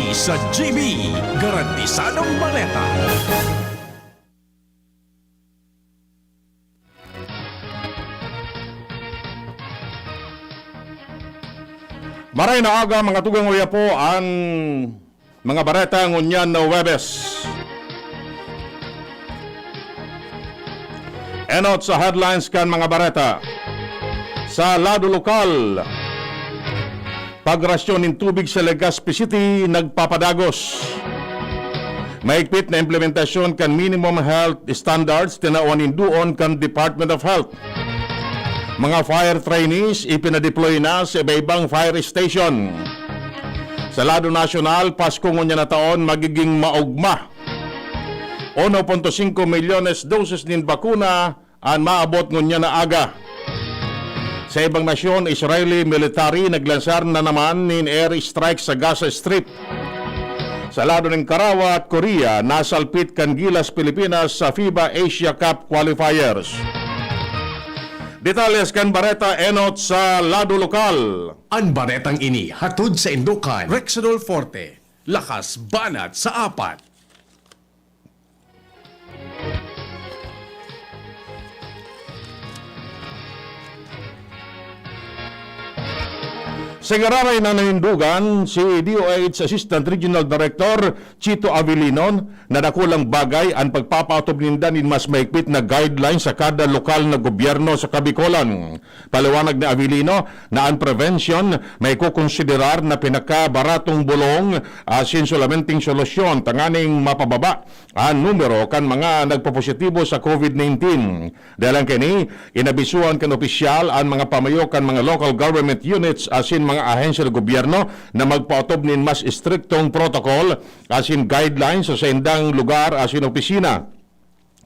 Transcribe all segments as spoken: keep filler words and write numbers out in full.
Sa G B, garantisadong baleta. Maray na aga, mga tugang, uya po an mga bareta ngunyan na Huwebes. Enot sa headlines kan mga bareta. Sa lado lokal, pagrasyon nin tubig sa Legazpi City nagpapadagos. Mahigpit na implementasyon kan minimum health standards tinawan nin duon kan Department of Health. Mga fire trainees ipinadeploy na sa iba-ibang fire station. Sa lado nasyonal, Pasko ngunyan na taon magiging maugma. Uno punto singko milyones doses nin bakuna an maabot ngunyan na aga. Sa ibang nasyon, Israeli military naglansar na naman nin air strike sa Gaza Strip. Sa lado nin karawat, Korea nasalpit kan Gilas Pilipinas sa FIBA Asia Cup qualifiers. Detalles kan bareta enot sa lado lokal. An baretang ini hatod sa indokan Rexidol Forte, lakas banat sa apat. Sa ngararay na nanindugan, si D O H Assistant Regional Director Chito Avelino na dakulang bagay an pagpapaotob ninda nin mas mahigpit na guidelines sa kada lokal na gobyerno sa Kabikolan. Paliwanag ni Avelino na an prevention maikokonsiderar na pinakabaratong bolong asin sulamenteng solusyon tanganing mapababa an numero kan mga nagpopositibo sa COVID nineteen. Dahel kaini, inabisuhan kan opisyal an mga pamayo kan mga local government units asin mga ahensya sa gobyerno na magpaotob nin mas estriktong protocol asin guidelines sa saindang lugar asin opisina.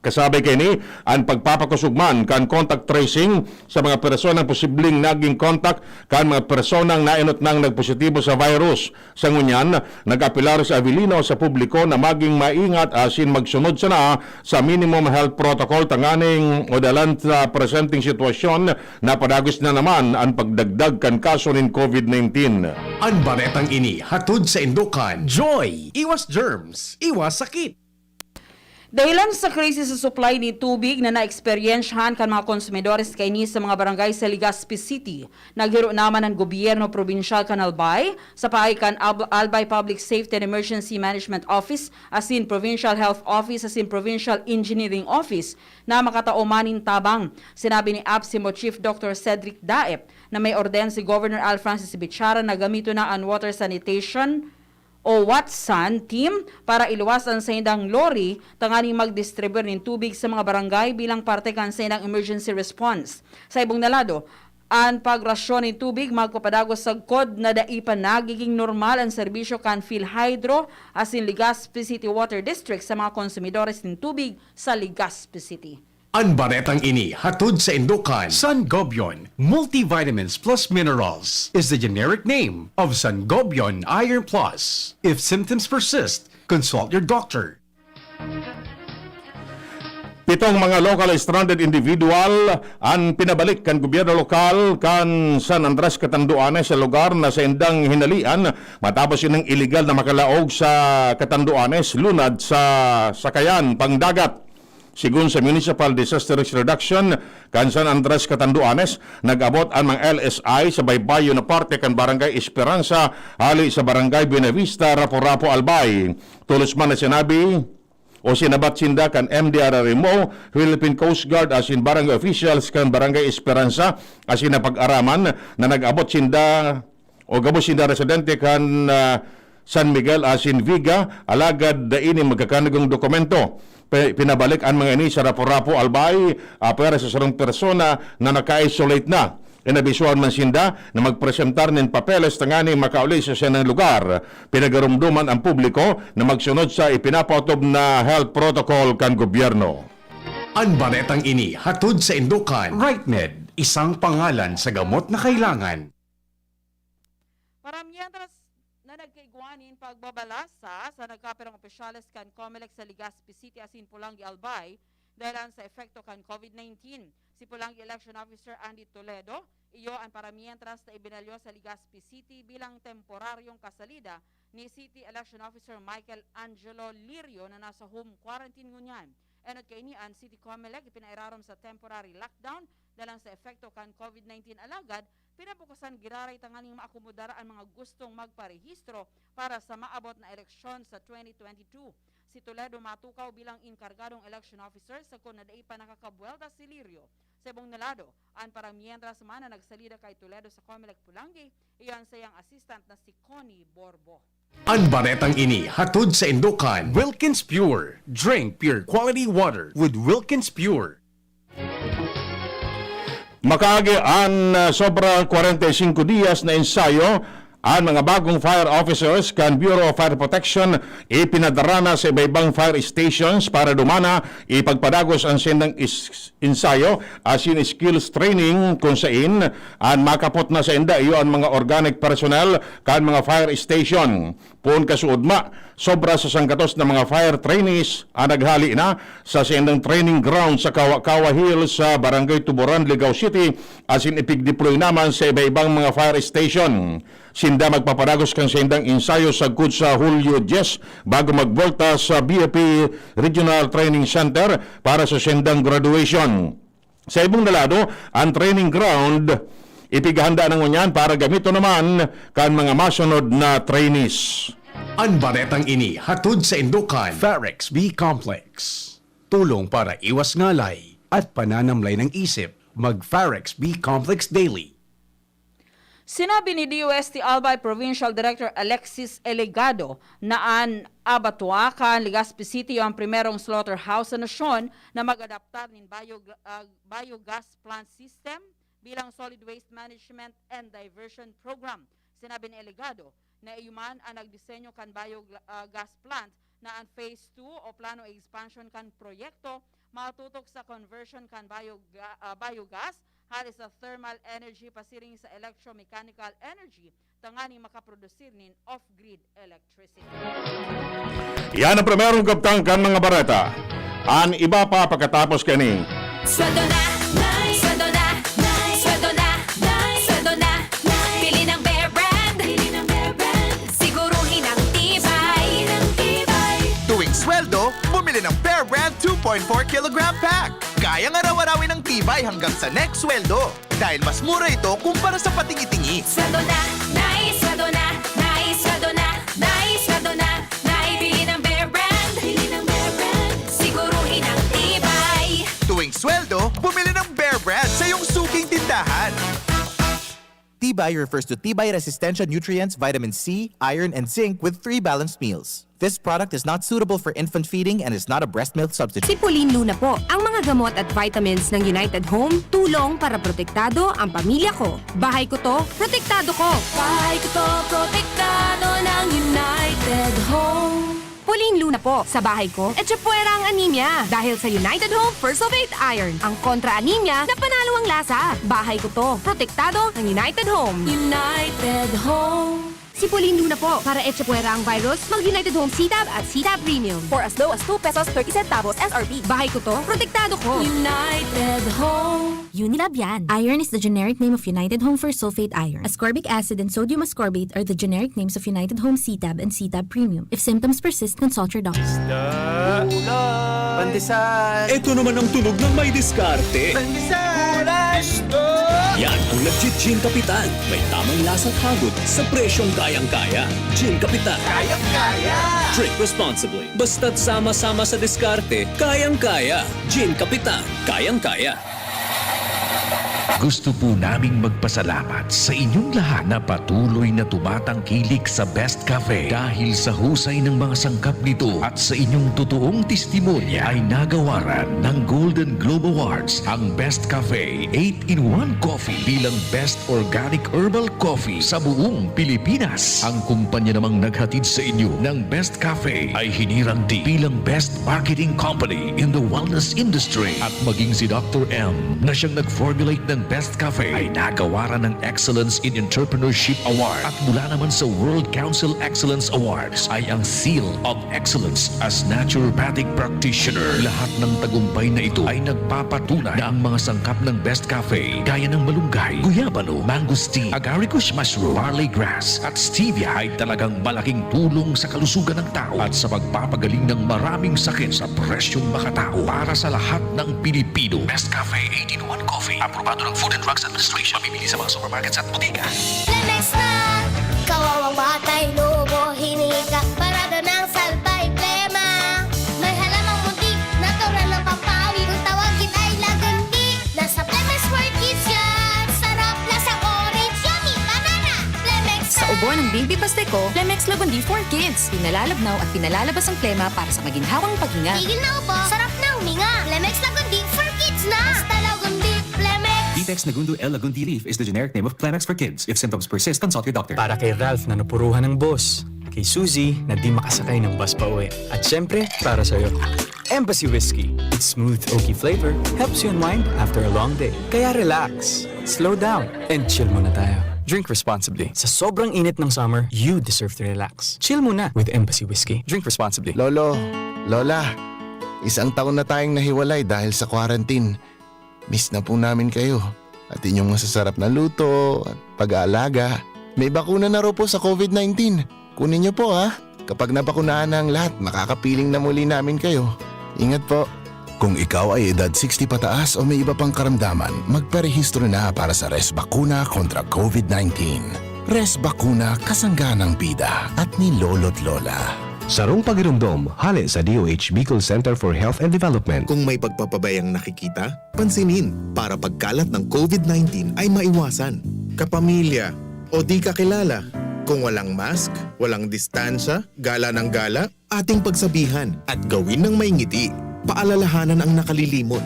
Kasabay kaini an pagpapakosog man kan contact tracing sa mga personang posibleng naging contact kan mga personang naenot nang nagpositibo sa virus. Sa ngunyan, nag-apelar si Avelino sa publiko na maging maingat asin magsunod sana sa minimum health protocol tanganing o dalan sa presenteng sitwasyon na padagos na naman an pagdagdag kan kaso nin COVID nineteen. An baretang ini hatod sa Indokan. Joy! Iwas germs, iwas sakit! Dahilan sa krisis sa supply nin tubig na naeksperyensyahan kan mga konsumidores kaini sa mga barangay sa Legazpi City, naghiro naman an gobyerno probinsyal kan Albay, sa paagi kan Ab-, Albay Public Safety and Emergency Management Office, asin Provincial Health Office, asin Provincial Engineering Office na makatao man nin tabang. Sinabi ni APSEMO Chief Doctor Cedric Daep na may orden si Governor Al Francis Bichara na gamiton na an water sanitation o WATSAN team para iluwas an saindang lorry tanganing magdistribuyar nin tubig sa mga barangay bilang parte kan saindang emergency response. Sa ibong na lado, an pagrasyon nin tubig magpapadagos sagkod na dai pa nagiging normal an serbisyo kan PhilHydro asin Legazpi City Water District sa mga konsumidores nin tubig sa Legazpi City. An baretang ini hatod sa Indokan. Sangobion Multivitamins Plus Minerals is the generic name of Sangobion Iron Plus. If symptoms persist, consult your doctor. Pitong mga local stranded individual an pinabalik kan gobyerno lokal kan San Andres, Catanduanes, sa lugar na saindang hinalean matapos ining iligal na makalaog sa Catanduanes, lunad sa sakayan pangdagat. Sigon sa Municipal Disaster Risk Reduction kan San Andres, Catanduanes, nag-abot an mga L S I sa baybayon na parte kan Barangay Esperanza hali sa Barangay Buenavista, Rapu-Rapu, Albay. Tolos man na sinabi o sinabat sinda kan M D R R M O, Philippine Coast Guard asin barangay officials kan Barangay Esperanza asin napag-araman na nag-abot sinda o gabos sinda residente kan, ah, San Miguel asin Viga, alagad dai ini magkakanagong dokumento. Pe-, pinabalik an mga ini sa Rapu-Rapu, Albay, ah, pwera sa sarong persona na naka-isolate na. Inabisuhan man sinda na magpresentar nin papeles tanganing makauli sa saindang lugar. Pinagarumdoman an publiko na magsunod sa ipinapaotob na health protocol kan gobyerno. An baretang ini hatod sa Indokan. Rightmed, isang pangalan sa gamot na kailangan. Para mientras na nagkaigwa nin pagbabalasa sa nagkapirang opisyales kan COMELEC sa Legazpi City asin Polangui, Albay, dahelan sa epekto kan COVID nineteen. Si Polangui Election Officer Andy Toledo, iyo an para mientras na ibinalyo sa Legazpi City bilang temporaryong kasalida ni City Election Officer Michael Angelo Lirio na nasa home quarantine ngunyan. Enot kaini, an City Comelec ipinairarom sa temporary lockdown dalang sa epekto kan COVID nineteen. Alagad, pinabukasan giraray tanganing maakomodar an mga gustong magparehistro para sa maabot na eleksyon sa twenty twenty-two. Si Toledo matukaw bilang enkargadong election officer, sagkod na dai pa nakakabuwelta si Lirio. Sa ibong na lado, an paramientras man na nagsalida kay Toledo sa Comelec Polangui, iyan sayang assistant na si Connie Borbo. An baretang ini hatod sa indokan Wilkins Pure. Drink pure quality water with Wilkins Pure. Makaagi an, ah, sobra kwarenta y singko diyas na ensayo, an mga bagong fire officers kan Bureau of Fire Protection ipinadara na sa iba-ibang fire stations para dumana ipagpadagos an sindang is-, ensayo asin skills training, kun sain an makapot na sainda iyo an mga organic personnel kan mga fire station. Poon kasuodma, sobra sa sanggatos na mga fire trainees an naghali na sa saindang training ground sa Kawa-Kawa Hills sa Barangay Tuburan, Ligao City, asin ipigdeploy naman sa iba-ibang mga fire station. Sinda magpapadagos kan saindang ensayo sagkod sa Hulyo dyes bago magbuwelta sa B F P Regional Training Center para sa saindang graduation. Sa ibong na lado, an training ground ipighahanda na ngunyan para gamiton naman kan mga masunod na trainees. An baretang ini hatod sa indokan Farex B Complex. Tulong para iwas ngalay at pananamlay ng isip. Mag Farex B Complex Daily. Sinabi ni D O S T Albay Provincial Director Alexis Eligado na an abattoir kan Legazpi City o ang primerong slaughterhouse sa nasyon na mag-adaptar nin bio-, ah, biogas plant system bilang Solid Waste Management and Diversion Program. Sinabi ni Eligado na iyo man an nagdisenyo kan bio-, ah, gas plant na an phase two o plano expansion kan proyekto matutok sa conversion kan bioga-, ah, biogas hali sa thermal energy pasiring sa electromechanical energy tanganing makaprodusir nin off-grid electricity. Yan ang primerong kabtang kan mga bareta. An iba pa pakatapos kani. Sweldo na, Nay! Sweldo na, Nay! Sweldo na, Nay! Sweldo na, Nay! Bili ng Bear Brand! Bili ng Bear Brand! Siguruhin ang tibay! Siguruhin ang tibay! Tuwing sweldo, bumili ng Bear Brand two point four kilogram pack. Kayang araw-arawin ang tibay hanggang sa next sweldo. Dahil mas mura ito kumpara sa patingi-tingi. Sweldo na, Nay! Sweldo na, Nay! Sweldo na, Nay! Sweldo na, Nay! Bili ng Bear Brand! Bili ng Bear Brand! Siguruhin ang tibay! Tuwing sweldo, bumili ng Bear Brand sa iyong suking tindahan. Tibay refers to tibay resistensya nutrients, vitamin C, iron, and zinc with three balanced meals. This product is not suitable for infant feeding and is not a breast milk substitute. Sipulin Luna po. Ang mga gamot at vitamins ng United Home, tulong para protektado ang pamilya ko. Bahay ko to, protektado ko. Bahay ko to, protektado ng United Home. Pauline Luna po. Sa bahay ko, etsa puwera ang anemia. Dahil sa United Home First of Eight Iron, ang kontra anemia na panalo ang lasa. Bahay ko to. Protektado ng United Home. United Home. Sipulin Luna po para etsa puwera ang virus, mag United Home C-Tab at C-Tab Premium. For as low as two pesos thirty centavos S R P. Bahay ko to, protektado ko. United Home. Unilab yan. Iron is the generic name of United Home First Sulfate Iron. Ascorbic acid and sodium ascorbate are the generic names of United Home C-Tab and C-Tab Premium. If symptoms persist, consult your doctor. Isda. Ulam. Pandesal. Ito naman ang tunog ng may diskarte. Pandesal. Ulam. Isda. Yan ang nag-Gin Kapitan. May tamang lasa at hagod sa presyong kayang-kaya. Gin Kapitan. Kayang-kaya. Drink responsibly. Basta't sama-sama sa diskarte, kayang-kaya. Gin Kapitan. Kayang-kaya. Gusto po naming magpasalamat sa inyong lahat na patuloy na tumatangkilik sa Best Cafe. Dahil sa husay ng mga sangkap nito at sa inyong totoong testimonya ay nagawaran ng Golden Globe Awards ang Best Cafe eight-in-one Coffee bilang Best Organic Herbal Coffee sa buong Pilipinas. Ang kumpanya namang naghatid sa inyo ng Best Cafe ay hinirang din bilang Best Marketing Company in the Wellness Industry. At maging si Doctor M na siyang nag-formulate ng Best Cafe ay nagawaran ng Excellence in Entrepreneurship Award at mula naman sa World Council Excellence Awards ay ang Seal of Excellence as Naturopathic Practitioner. Lahat ng tagumpay na ito ay nagpapatunay na ang mga sangkap ng Best Cafe gaya ng malunggay, guyabano, mangosteen, agaricus mushroom, barley grass at stevia ay talagang malaking tulong sa kalusugan ng tao at sa pagpapagaling ng maraming sakit sa presyong makatao para sa lahat ng Pilipino. Best Cafe eighteen-in-one Coffee. Aprobado ng Food and Drugs Administration. Mabibili sa mga supermarkets at bodega. Plemex na! Kawawang batay, lobo, hinika, parada ng salbay, plema. May halamang muntik, natural na pampawi. Kung tawagin ay lagundi, nasa Plemex for Kids yan. Sarap, lasang orange, yummy, banana. Plemex Sa ubo ng Baby Pasteco, Plemex Lagundi for Kids. Pinalalabnaw at pinalalabas ang plema para sa maginhawang paghinga. Tigil na ubo, sarap na huminga. Plemex Lagundi for Kids na. Basta Lagundi, Plemex. Detex Nagundu L Lagundi leaf is the generic name of Plemex for kids. If symptoms persist, consult your doctor. Para kay Ralph na napuruhan ng boss. Kay Suzy na di makasakay ng bus pa uwi. At syempre, para sa'yo. Embassy Whiskey. Its smooth, oaky flavor helps you unwind after a long day. Kaya relax, slow down, and chill muna tayo. Drink responsibly. Sa sobrang init ng summer, you deserve to relax. Chill muna with Embassy Whiskey. Drink responsibly. Lolo, Lola, isang taon na tayong nahiwalay dahil sa quarantine. Miss na po namin kayo. At inyong masasarap na luto at pag-aalaga. May bakuna na raw po sa COVID nineteen. Kunin niyo po ha. Kapag nabakunahan na ang lahat, makakapiling na muli namin kayo. Ingat po. Kung ikaw ay edad sixty pataas o may iba pang karamdaman, magparehistro na para sa Res Bakuna kontra COVID nineteen. Res Bakuna, kasangga ng bida at ni Lolo't Lola. Sarong pagiromdom, hale sa D O H Bicol Center for Health and Development. Kung may pagpapabayang nakikita, pansinin para pagkalat ng COVID nineteen ay maiwasan. Kapamilya o di kakilala, kung walang mask, walang distansya, gala ng gala, ating pagsabihan at gawin ng may ngiti. Paalalahanan ang nakalilimot.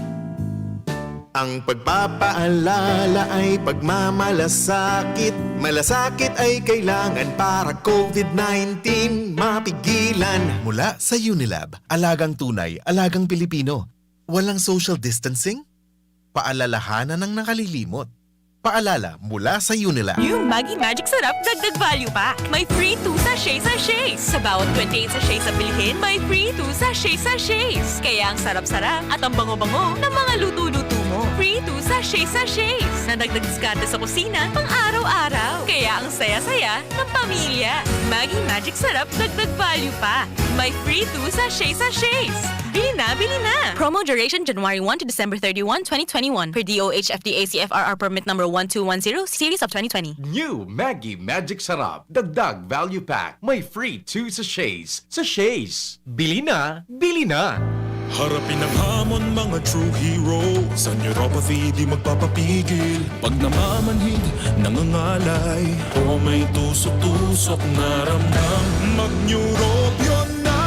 Ang pagpapaalala ay pagmamalasakit. Malasakit ay kailangan para COVID nineteen mapigilan. Mula sa Unilab, alagang tunay, alagang Pilipino. Walang social distancing? Paalalahanan ng nakalilimot. Paalala mula sa Unilab. New Maggi Magic Sarap Dagdag Value Pack. May free two sachet sachets. Sa bawat twenty-eight sachets na bilhin, may free two sachet sachets. Kaya ang sarap-sarap at ang bango-bango ng mga luto-luto mo. Free two sachet sachets. Na dagdag diskarte sa kusina, pang araw-araw. Kaya ang saya-saya ng pamilya. Maggi Magic Sarap Dagdag Value Pack. May free two sachet sachets. Bili na, bili na! Promo duration January one to December thirty-one, twenty twenty-one. Per D O H F D A C F R R permit number one two one zero, series of twenty twenty. New Maggi Magic Sarap, Dagdag Value Pack. May free two sachets. Sachets! Bili na! Bili na! Harapin ang hamon, mga true hero. Sa neuropathy, di magpapapigil. Pag namamanhid, nangangalay, o may tusok-tusok na ramdam, mag-Neurobion na!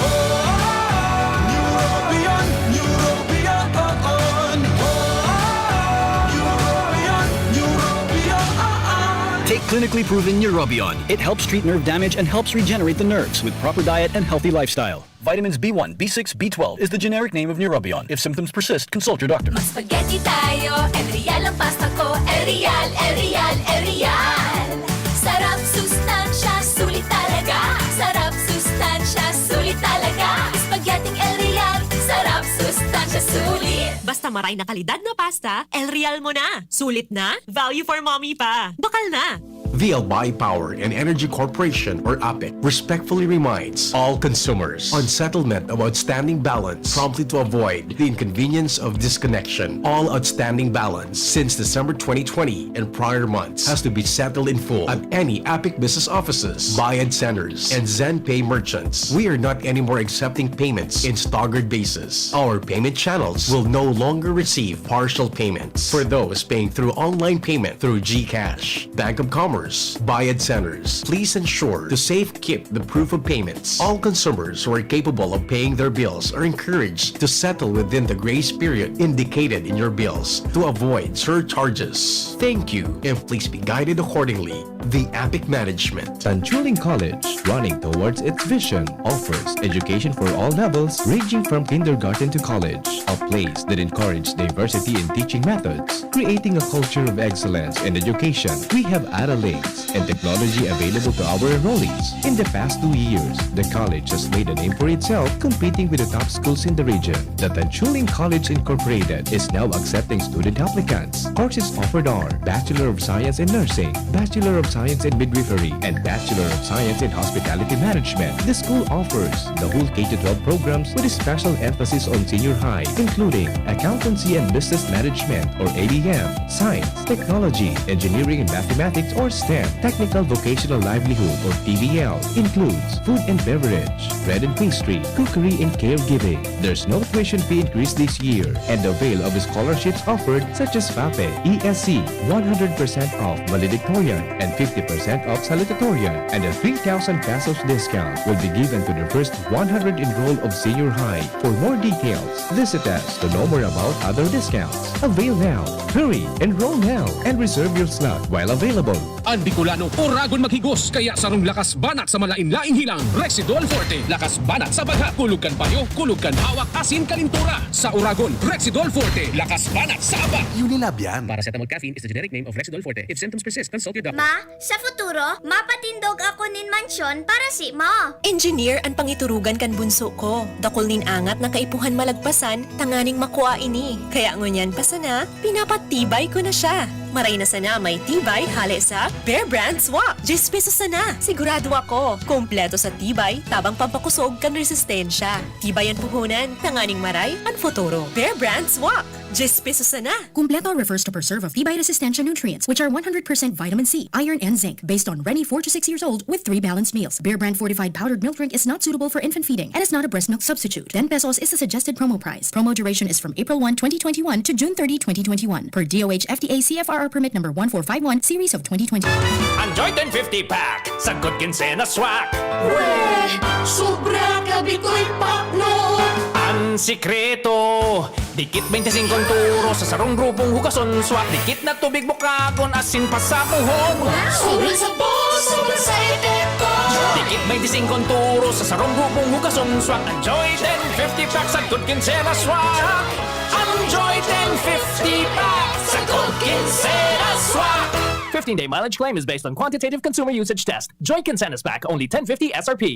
Oh, oh, oh. Neurobion, Neurobion, oh, oh. Oh, oh, oh. Neurobion, Neurobion, oh, oh. Take clinically proven Neurobion. It helps treat nerve damage and helps regenerate the nerves with proper diet and healthy lifestyle. Vitamins B one, B six, B twelve is the generic name of Neurobion. If symptoms persist, consult your doctor. Mag-spaghetti tayo, El Real ang pasta ko. El Real, El Real, El Real. Sarap, sustansya, sulit talaga. Sarap, sustansya, sulit talaga. Spaghetti El Real, sarap, sustansya, sulit. Basta maray na kalidad na pasta, El Real mo na. Sulit na, value for mommy pa. Bakal na! The Albay Power and Energy Corporation, or APEC, respectfully reminds all consumers on settlement of outstanding balance promptly to avoid the inconvenience of disconnection. All outstanding balance since December twenty twenty and prior months has to be settled in full at any APEC business offices, Bayad Centers, and ZenPay merchants. We are not anymore accepting payments in staggered basis. Our payment channels will no longer receive partial payments for those paying through online payment through GCash, Bank of Commerce, Bayad Centers. Please ensure to safekeep the proof of payments. All consumers who are capable of paying their bills are encouraged to settle within the grace period indicated in your bills to avoid surcharges. Thank you, and please be guided accordingly. The APEC Management. Tanchuling College, running towards its vision, offers education for all levels, ranging from kindergarten to college, a place that encourages encourage diversity in teaching methods, creating a culture of excellence in education. We have Ara Links and technology available to our enrollees. In the past two years, the college has made a name for itself, competing with the top schools in the region. The Tanchuling College Incorporated is now accepting student applicants. Courses offered are Bachelor of Science in Nursing, Bachelor of Science in Midwifery, and Bachelor of Science in Hospitality Management. The school offers the whole K to twelve programs with a special emphasis on senior high, including Accountancy and Business Management or A B M, Science, Technology, Engineering and Mathematics or STEM, Technical Vocational Livelihood or T V L, includes food and beverage, bread and pastry, cookery and caregiving. There's no tuition fee increase this year, and avail of scholarships offered such as FAPE, E S C, one hundred percent off valedictorian and fifty percent off salutatorian, and a three thousand pesos discount will be given to the first one hundred enrolled of senior high. For more details, visit us to know more about other discounts. Avail now! Hurry! Enroll now and reserve your slot while available. An Bicolano, oragon maghigos, kaya sarong lakas banat sa malain-laing hilang, Rexidol Forte. Lakas banat sa bagha, kulog kan payo, kulog kan hawak, asin kalintura. Sa oragon, Rexidol Forte. Lakas banat sa aba. Unilab yan. Paracetamol caffeine is the generic name of Rexidol Forte. If symptoms persist, consult your doctor. Ma, sa futuro, mapatindog ako nin mansyon para si mo. Engineer an pangiturugan kan bunso ko. Dakul nin angat na kaipuhan malagpasan tanganing makua ini. Kaya ngunyan pa sana, pinapatibay ko na siya. Maray na sana may tibay hale sa Bear Brand Swak. Diyes pesos sana. Sigurado ako, kompleto sa tibay, tabang pampakusog kan resistensya. Tibay an puhunan, tanganing maray an futuro. Bear Brand Swak. Diyes pesos sana. Kumpleto refers to preserve of tibay resistensya nutrients, which are one hundred percent vitamin C, iron, and zinc, based on Reni four to six years old with three balanced meals. Bear Brand fortified powdered milk drink is not suitable for infant feeding and is not a breast milk substitute. Ten pesos is the suggested promo price. Promo duration is from April one, twenty twenty-one to June thirty, twenty twenty-one, per D O H F D A C F R R permit number one four five one, series of twenty twenty. Ang Joy ten fifty pack, sagkod kinsenas swak. Weh! Sobra ka Bikoy pakno! Ang sikreto, dikit twenty-five turo sa sarong grupong hugason swak. Dikit na tubig bukagon, asin pasapuhon. Wow! Sobrang sabor, sobrang sa epekto! Dikit twenty-five turo sa sarong grupong hugason swak. Ang Joy ten fifty pack, sagkod kinsenas swak. Ang Joy ten fifty pack, sagkod kinsenas swak. Fifteen-day mileage claim is based on quantitative consumer usage test. Joy Kinsenas Pack, only ten fifty S R P.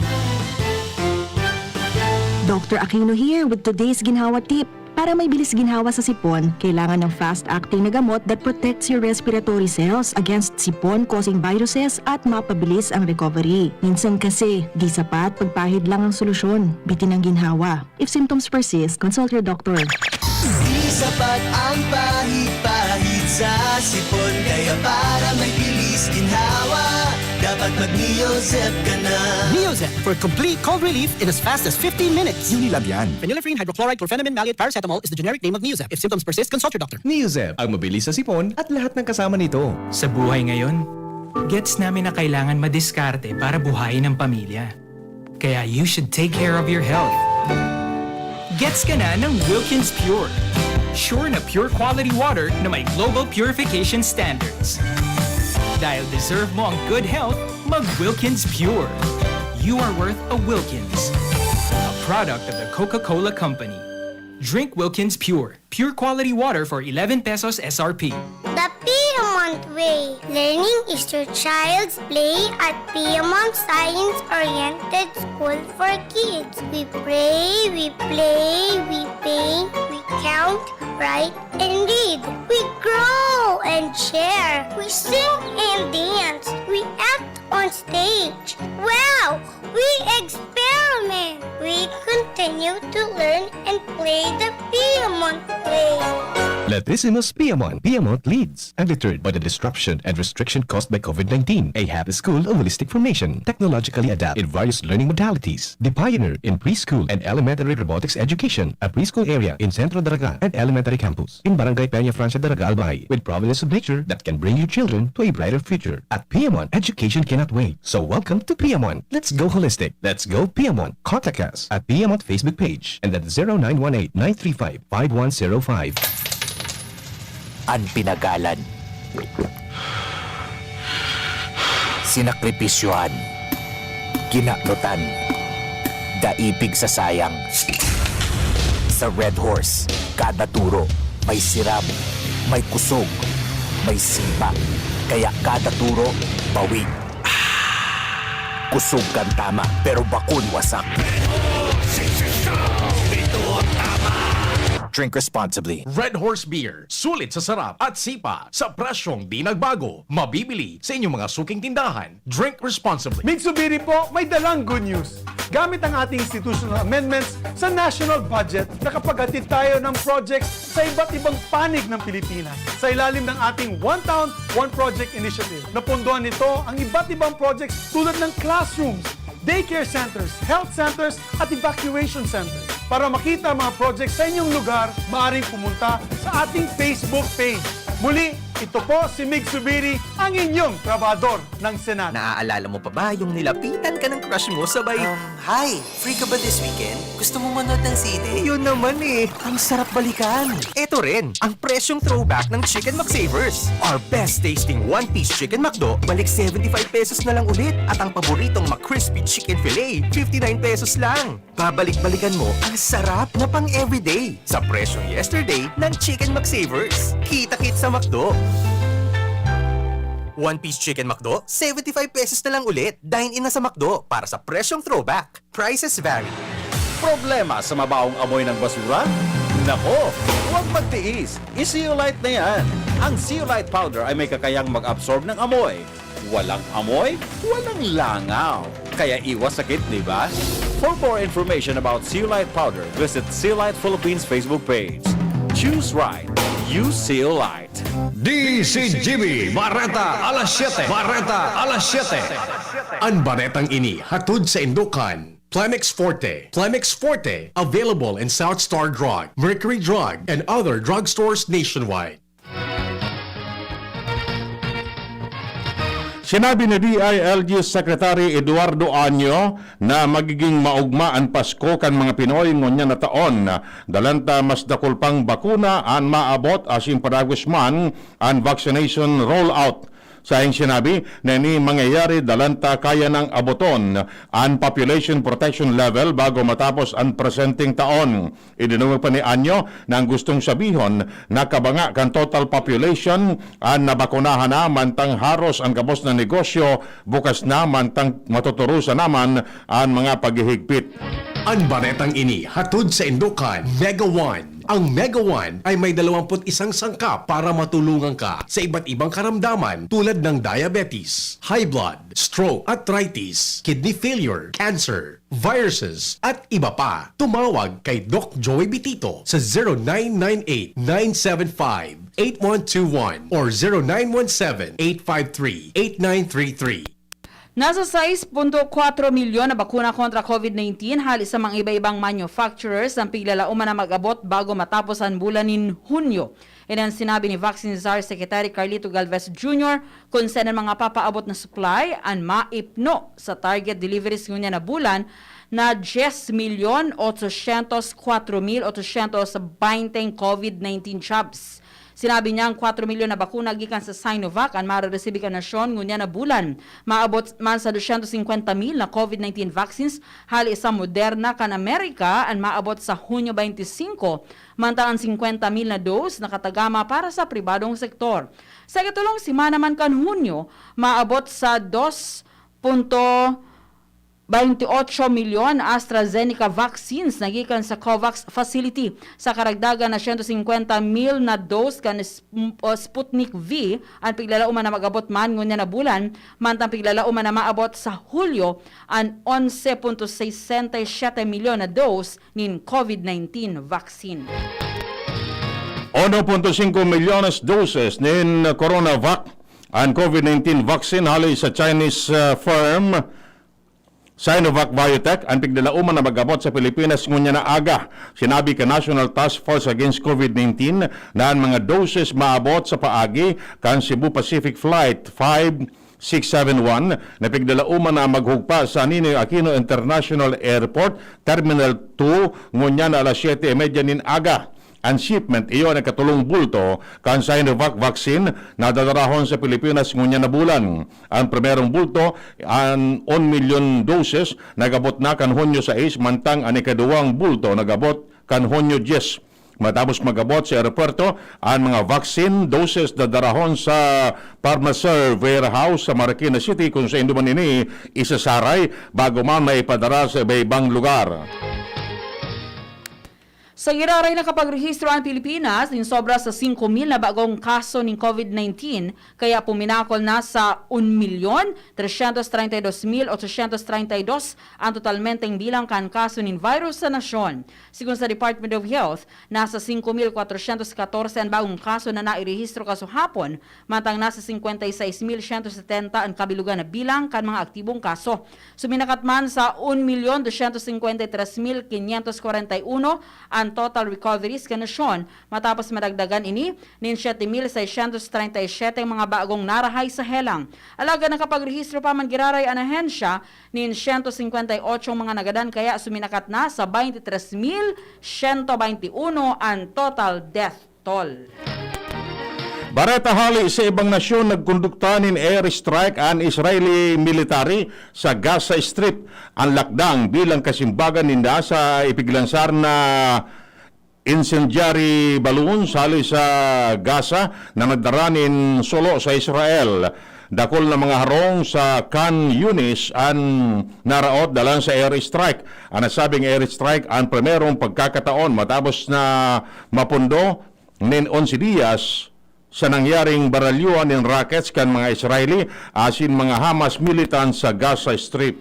Doctor Aquino here with today's ginhawa tip. Para may bilis ginhawa sa sipon, kailangan ng fast-acting na gamot that protects your respiratory cells against sipon-causing viruses at mapabilis ang recovery. Minsan kasi, di sapat pagpahid lang ang solusyon. Bitin ang ginhawa. If symptoms persist, consult your doctor. Di sapat ang pahid-pahid sa sipon, kaya para may bilis ginhawa, dapat mag-Neozep ka na. Neozep for complete cold relief in as fast as fifteen minutes. Unilab yan. Phenylephrine hydrochloride chlorphenamine maleate paracetamol is the generic name of Neozep. If symptoms persist, consult your doctor. Neozep, ang mabilis sa sipon at lahat ng kasama nito. Sa buhay ngayon, gets namin na kailangan madiskarte para buhayin ang pamilya. Kaya you should take care of your health. Gets ka na ng Wilkins Pure. Sure na pure quality water na may global purification standards. Dahil deserve mo ang good health, mag Wilkins Pure. You are worth a Wilkins. A product of the Coca-Cola Company. Drink Wilkins Pure. Pure quality water for eleven pesos S R P. The Piedmont Way. Learning is your child's play at Piedmont Science-Oriented School for Kids. We pray, we play, we paint, we count, write, and read. We grow and share. We sing and dance. We act on stage. Wow! We experiment. We continue to learn and play the Piedmont way. Latissimus Piedmont, Piedmont leads. Undeterred by the disruption and restriction caused by COVID nineteen, a happy school of holistic formation, technologically adept in various learning modalities, the pioneer in preschool and elementary robotics education, a preschool area in Centro Daraga and elementary campus in Barangay Peña Francia, Daraga, Albay, with providence of nature that can bring your children to a brighter future. At Piedmont, education cannot wait. So welcome to Piedmont. Let's go holistic. Let's go Piedmont. Contact us at Piedmont Facebook page and at zero nine one eight nine three five five one zero five. An pinagalan, sinakripisyohan, kinaknutan, daipig sa sayang. Sa Red Horse, kada turo, May sirab, may kusog, may sipa. Kaya kada turo, bawi. Kusog kan tama, pero bakun wasak. Drink responsibly. Red Horse Beer, sulit sa sarap at sipa, sa presyong di nagbago. Mabibili sa inyong mga suking tindahan. Drink responsibly. Migsubiri po, may dalang good news. Gamit ang ating institutional amendments sa national budget, nakapaghatid tayo ng projects sa iba't ibang panig ng Pilipinas. Sa ilalim ng ating One Town, One Project Initiative, napondohan nito ang iba't ibang projects tulad ng classrooms, daycare centers, health centers, at evacuation centers. Para makita ang mga projects sa inyong lugar, maaaring pumunta sa ating Facebook page. Muli, ito po si Mig Subiri, ang inyong trabahador ng Senado. Naaalala mo pa ba yung nilapitan ka ng crush mo sabay, Um, hi! Free ka ba this weekend? Gusto mo manood ng sine? Yun naman eh! Ang sarap balikan! Eto rin, ang presyong throwback ng Chicken McSavers. Our best tasting one-piece Chicken McDo, balik seventy-five pesos na lang ulit. At ang paboritong McCrispy Chicken Fillet, fifty-nine pesos lang. Babalik-balikan mo ang sarap na pang everyday sa presyong yesterday ng Chicken McSavers. Kita-kit sa McDo. One piece chicken McDo, seventy-five pesos na lang ulit. Dine in na sa McDo para sa presyong throwback. Prices vary. Problema sa mabaong amoy ng basura? Nako, huwag magtiis. I-Zeolite na yan. Ang Zeolite powder ay may kakayang mag-absorb ng amoy. Walang amoy, walang langaw. Kaya iwas sakit, di ba? For more information about Zeolite powder, visit Zeolite Philippines Facebook page. Choose right. Use Zeolite. D C G B, Bareta alas siyete. Bareta alas siyete. An baretang ini hatod sa indokan Plemex Forte. Plemex Forte, available in South Star Drug, Mercury Drug, and other drugstores nationwide. Sinabi ni D I L G Secretary Eduardo Año na magiging maugma an Pasko kan mga Pinoy ngunyan na taon. Dalan ta mas dakul pang bakuna an maabot asin padagos man an vaccination rollout. Saing sinabi na ini mangyayari dalan ta kaya nang aboton an population protection level bago matapos an presenteng taon. Idinungog pa ni Anyo na ang gustong sabihon na kabanga kan total population an nabakunahan na, mantang haros ang gabos na negosyo bukas na, mantang matuturusan naman an mga paghihigpit. An baretang ini hatod sa indokan Mega One. Ang Mega One ay may dalawampu't isang sangkap para matulungan ka sa iba't ibang karamdaman tulad ng diabetes, high blood, stroke, arthritis, kidney failure, cancer, viruses, at iba pa. Tumawag kay Doc Joey Bitito sa zero nine nine eight, nine seven five, eight one two one or zero nine one seven, eight five three, eight nine three three. Nasa sais punto kwatro milyon na bakuna kontra COVID nineteen hali sa mga iba-ibang manufacturers ang piglalauman na mag-abot bago matapos an bulan nin Hunyo. Ini an sinabi ni Vaccine Czar Secretary Carlito Galvez Junior, kun sen an mga papaabot na supply an maipno sa target deliveries ngunyan na bulan na dyes milyon otsosyentos kwatro mil otsosyentos baynte COVID nineteen jabs. Sinabi niya ang kwatro milyon na bakuna gikan sa Sinovac an mareresibi kan nasyon ngunyan na bulan. Maabot man sa dosyentos singkwenta mil na COVID nineteen vaccines hali sa Moderna kan Amerika an maabot sa Hunyo baynte singko, mantang an singkwenta mil na dose nakatagama para sa pribadong sektor. Sa ikatulong semana man kan Hunyo, maabot sa dos punto baynte otso milyon AstraZeneca vaccines na gikan sa COVAX facility, sa karagdagan na siyento singkwenta mil na dose kan Sp-, o Sputnik V an piglalauman na mag-abot man ngunyan na bulan, mantang piglalauman na maabot sa Hulyo an onse punto sesenta y siyete milyon na dose nin COVID nineteen vaccine. Uno punto singko milyones doses nin Coronavac, an COVID nineteen vaccine hali sa Chinese, ah, firm Sinovac Biotech, an piglalauman na mag-abot sa Pilipinas ngunyan na aga. Sinabi kan National Task Force Against COVID nineteen na an mga doses maabot sa paagi kan Cebu Pacific Flight five six seven one na piglalauman na maghugpa sa Ninoy Aquino International Airport, Terminal two, ngunyan na alas siyete y media nin aga. An shipment, iyo an ikatulong bulto kan Sinovac vaccine na dadarahon sa Pilipinas ngunyan na bulan. An primerong bulto, an un milyon doses, nag-abot na kan Hunyo sais, mantang an ikaduwang bulto nag-abot kan Hunyo dyes. Matapos mag-abot sa eropuwerto, ang mga vaccine doses dadarahon sa Pharmaserv warehouse sa Marikina City, kung saindo man ini isasaray, bago man maipadara sa iba-ibang lugar. Sa giraray, nakapagrehistro ang Pilipinas nin sobra sa singko mil na bagong kaso nin COVID nineteen, kaya puminakol na sa un milyon tresyentos treinta y dos mil ochocientos treinta y dos ang totalmenteng bilang kan kaso nin virus sa nasyon. Sigon sa Department of Health, nasa singko mil kwatrosyentos katorse an bagong kaso na nairehistro kasuhapon, mantang nasa singkwenta y sais mil siyento setenta an kabilogan na bilang kan mga aktibong kaso. Suminakat man sa un milyon dosyentos singkwenta y tres mil kinyentos kwarenta y uno an total recoveries kan nasyon, matapos madagdagan ini nin siyete mil seisyentos treinta y siyete ang mga bagong narahay sa helang. Alagad nakapagrehistro pa man giraray an ahensya nin siyento singkwenta y otso mga nagadan, kaya suminakat na sa baynte tres mil siyento baynte uno an total death toll. Bareta hali sa ibang nasyon, nagkondukta nin airstrike an Israeli military sa Gaza Strip. An lakdang bilang kasimbagan ninda sa ipiglansar na incendiary balloons hali sa Gaza na nagdara nin sulo sa Israel. Dakul na mga harong sa Khan Yunis an naraot dalan sa airstrike. An nasabing airstrike an primerong pagkakataon matapos na mapundo nin onse diyas sa nangyaring baralyuan nin rockets kan mga Israeli asin mga Hamas militant sa Gaza Strip.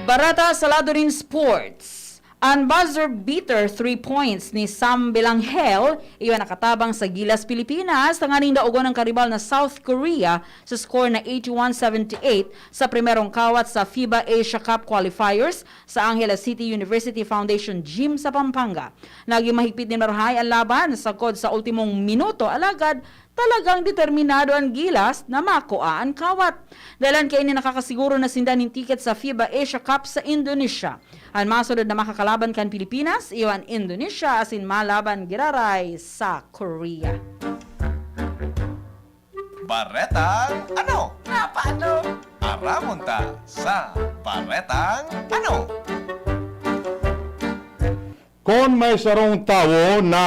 Bareta sa lado nin sports. An buzzer beater three points ni Sam Belanghel iyo an nakatabang sa Gilas Pilipinas tanganing daogon ang karibal na South Korea sa score na eighty-one seventy-eight sa primerong kawat sa FIBA Asia Cup qualifiers sa Angeles City University Foundation Gym sa Pampanga. Nagin mahigpit nin marahay an laban sagkod sa ultimong minuto, alagad talagang determinado an Gilas na makua an kawat. Dahelan kaini, nakakasiguro na sinda nin ticket sa FIBA Asia Cup sa Indonesia. An masunod na makakalaban kan Pilipinas iyo an Indonesia asin malaban giraray sa Korea. Baretang ano? Nga paano? Aramon ta sa Baretang ano? Kun may sarong tawo na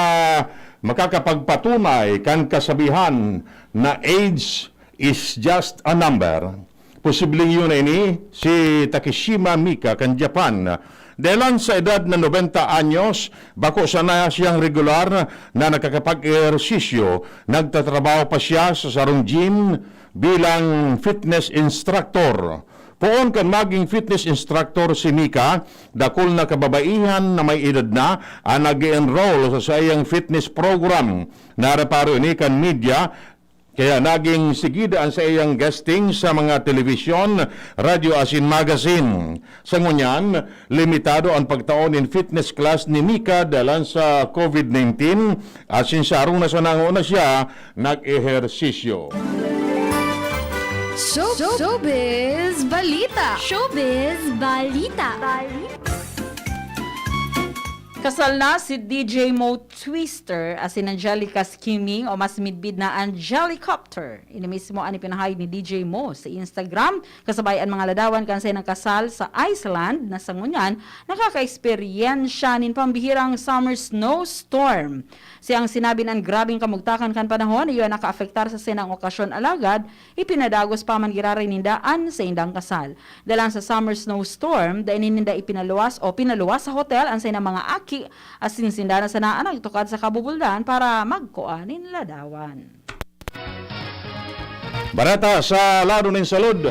makakapagpatunay kan kasabihan na age is just a number, posibleng iyo na ini si Takeshima Mika kan Japan. Dahelan sa edad na nobenta anyos, bako sana siyang regular na nakakapag-ehersisyo. Nagtatrabaho pa siya sa sarong gym bilang fitness instructor. Poon kan magin fitness instructor si Mika, dakul na kababaihan na may edad na an nag-e-enroll sa saiyang fitness program. Nareparo ini kan media, kaya nagin sigida an saiyang guesting sa mga telebisyon, radyo asin magazine. Sa ngunyan, limitado an pagtao nin fitness class ni Mika dalan sa COVID nineteen, asin sa harong na sana ngona siya nag-ehersisyo. Show, Showbiz Balita. Showbiz Balita. Kasal na si D J Mo Twister asin Angelica Skimming, o mas midbid na Angelicopter. Ini mismo an ipinahayag ni D J Mo sa Instagram, kasabay an mga ladawan kan saindang kasal sa Iceland, na sa ngunyan nakakaeksperyensya nin pambihirang summer snowstorm. Saiyang sinabi na an grabeng kamugtakan kan panahon iyo an nakaapektar sa saindang okasyon, alagad ipinadagos pa man giraray ninda an saindang kasal. Dalan sa summer snowstorm, dai ninda ipinaluwas o pinaluwas sa hotel an saindang mga aki, asin sinda na sana an nagtukad sa kabubuldan para magkua nin ladawan. Bareta sa lado nin salud,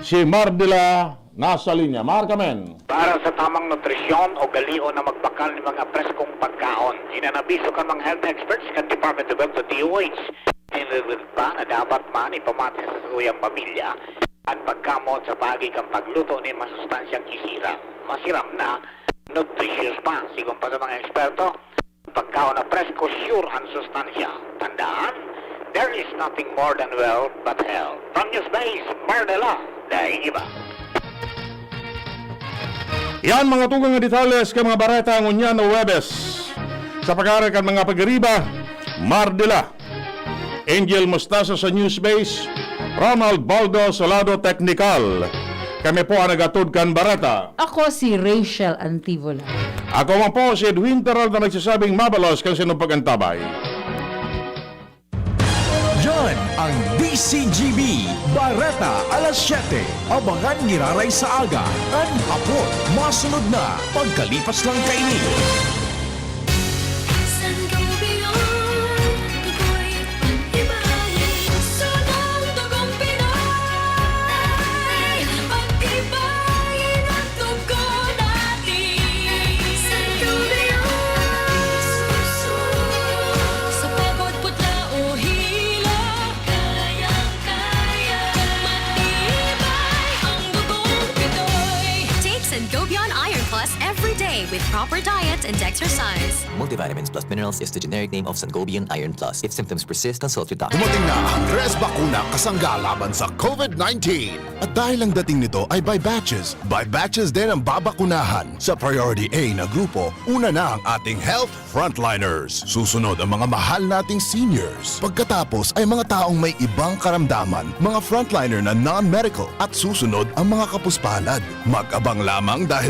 si Mardila nasa linya. Mar, kamen. Para sa tamang nutrisyon, ugalion na magbakal nin mga preskong pagkaon. Inanabiso kan mga health experts kan Department of Health sa D O H. Tinirigod pa na dapat man ipamati sa saruyang pamilya an pagkamot sa paagi kan pagluto nin masustansyang isiram, masiram na, nutritious pa, sigon pa sa mga eksperto. Pagkaon na presko, sure an sustansya. Tandaan, there is nothing more than wealth but health. From Newsbase, Marnela, daing iba. Yan mga tugang na detalles kan mga bareta ngunyan na Huwebes. Sa pag-aaral kan mga pagiriba, Mardila. Angel Mostaza sa Newsbase, Ronald Baldo sa lado teknikal. Kami po ang nag-atod kan bareta. Ako si Rachel Antivola. Ako man po si Edwin Taral na nagsasabing mabalos kan sinong pag-antabay. Yan ang D C G B, Bareta alas siyete. Abangan giraray sa aga, kan hapon. Masunod na, pagkalipas lang kaini. Sangobion, ako'y pag-ibahin. Sunang dugong Pinoy, pag-ibahin ang dugo natin. Sangobion, sa pagod, putla o hilo, kayang-kaya. Matibay ang dugong Pinoy. Take Sangobion Iron Plus every day with proper diet and exercise. Multivitamins plus minerals is the generic name of Sangobion Iron Plus. If symptoms persist, consult your doctor. Dumating na ang Tres Bakuna kasangga laban sa COVID nineteen. At dahil ang dating nito ay by batches, by batches din ang babakunahan. Sa Priority A na grupo, una na ang ating health frontliners. Susunod ang mga mahal nating seniors. Pagkatapos ay mga taong may ibang karamdaman, mga frontliner na non-medical. At susunod ang mga kapuspalad. Mag-abang lamang dahil